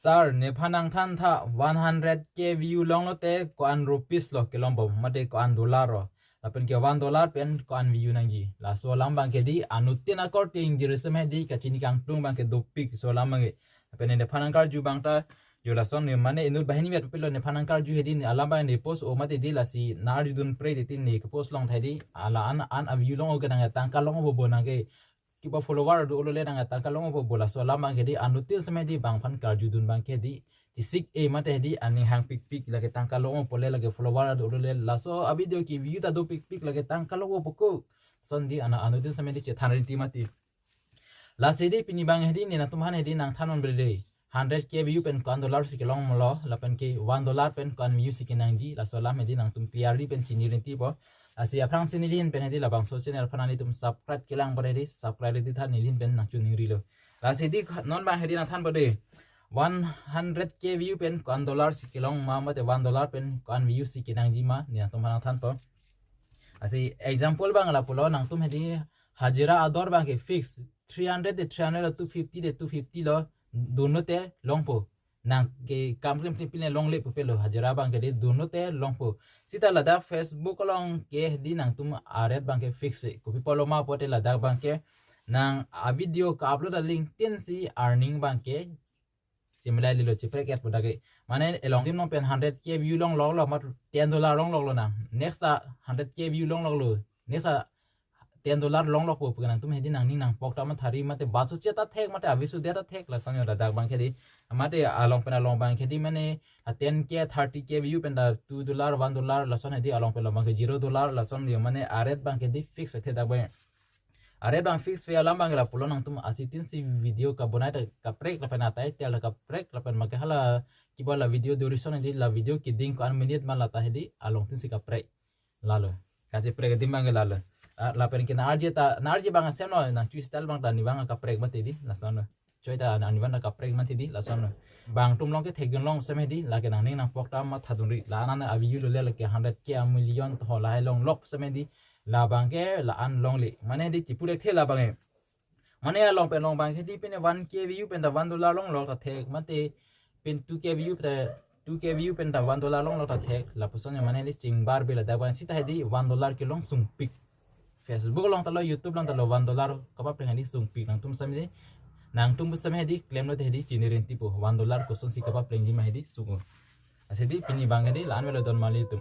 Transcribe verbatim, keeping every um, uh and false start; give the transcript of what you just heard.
Sir, nephan nangthan tha, one hundred K view longlo te ko-an rupees lo kelong bom, mate ko-an dollar lo. Lapen ke one dollar pen ko-an view nangji. Laso alam abang ke di anuttin akorte ingjir seme di kachini kangtung abang ke dopik laso alam abang ke. Lapen nephan nangkarju abang ta, jo lason ne mane inut banghini vet pilo nephan nangkarju hedi ne alam abang ne post o mate di lasi nang arjudun pre di tin ne ke post long thai di ala an an a view long o ke nang tangka long o bo nang ke kipa follower do lo le nang tangka long o bo laso alam abang ke di anuttin seme di bang aphan karjudun abang ke di chisik e mate di aning hang pikpik lake tangka long o pole lake follower do lo le laso a video ke view ta dopikpik lake tangka long o poko. Son di ana anuttin seme di chethan rinti mati. Lasi di pini abang hedi ne nangtum aphan hedi nangthan non beli de. Hundred K view pen ko-an dollar si kelong molo, lapen ke one dollar pen ko-an view si kenangji, laso alam hedi nangtum clearly pen chini rinti po. Lasi aphrangsi nelihin pen hedi labangso channel aphan nelitum subscribe kelang bor hedi, subscribe rinti tha nelihin pen nangchuningri lo. Lasi di non abang hedi nangthan bor de. One hundred K view pen ko-an dollar si kelong ma mate one dollar pen ko-an view si kenangji ma, ne nangtum aphan nangthan po. Lasi example abang lapulo nangtum hedi hajira ador abang ke fix three hundred de three hundred lo, two fifty de two fifty lo, dunno te longpo. Nang ke kam klim klim pine longle pupe lo hajira abang ke de dunno te longpo. Sita ladak Facebook along ke di nangtum a rate abang ke fix pe. Kopi pulo ma pote ladak abang ke nang a video ka-upload a link tin si earning abang ke chimlai lilo chiprek et pu dage. Mane along tim long pen hundred K view longlok lo, mat ten dollar longlok lo nang. Next ta hundred K view longlok lo. Next ta ten dollar longlok po pu nangtum hedi nangning nangpok ta mathari mate basu che ta thek mate avisu dia ta thek lason yo ladak abang ke di. Mate along pen along abang ke di mane a ten K, thirty K view pen ta two dollar, one dollar lason hedi along pen along abang ke zero dollar lason yo mane a rate abang ke di fix athe dak abang. A rate abang fix pe alam abang lapulo nangtum asi tin si video kabonai ta kaprek lapen a title ta kaprek lapen make hala kiba la video duration hedi la video keding ko-an minute ma lata hedi along tin si kaprek. Lalo. Kachiprek adim abang lalo. Ah, lapen ke nang arje ta, nang arje abang asem lo, nang chui style abang ta ne abang kaprek mati di, lason lo. Choi ta ne abang ta kaprek mati di, lason lo. Bang atum along ke thekdun long seme di, lake nangning nangpok ta mathadunri. La anan a view lo le lake hundred K a million to lahai longlok seme di. La abang ke la an longle. Mane di chipu dek the la abang e. Mane along pen along abang ke di pine one K view pen ta one dollar longlok ta thek mate pin two K view ta two K view pen ta one dollar longlok ta thek lapuson ya mane di chingbar be ladak abang sita hedi one dollar kelong sungpik. Facebook along ta lo YouTube along ta lo one dollar kapapleng hedi sungpik nangtum seme di nangtum pu seme hedi klemlo te hedi chini rinti po one dollar koson si kapaplengji ma hedi sungo. Lasi di pini abang hedi la-an velo don mali tum.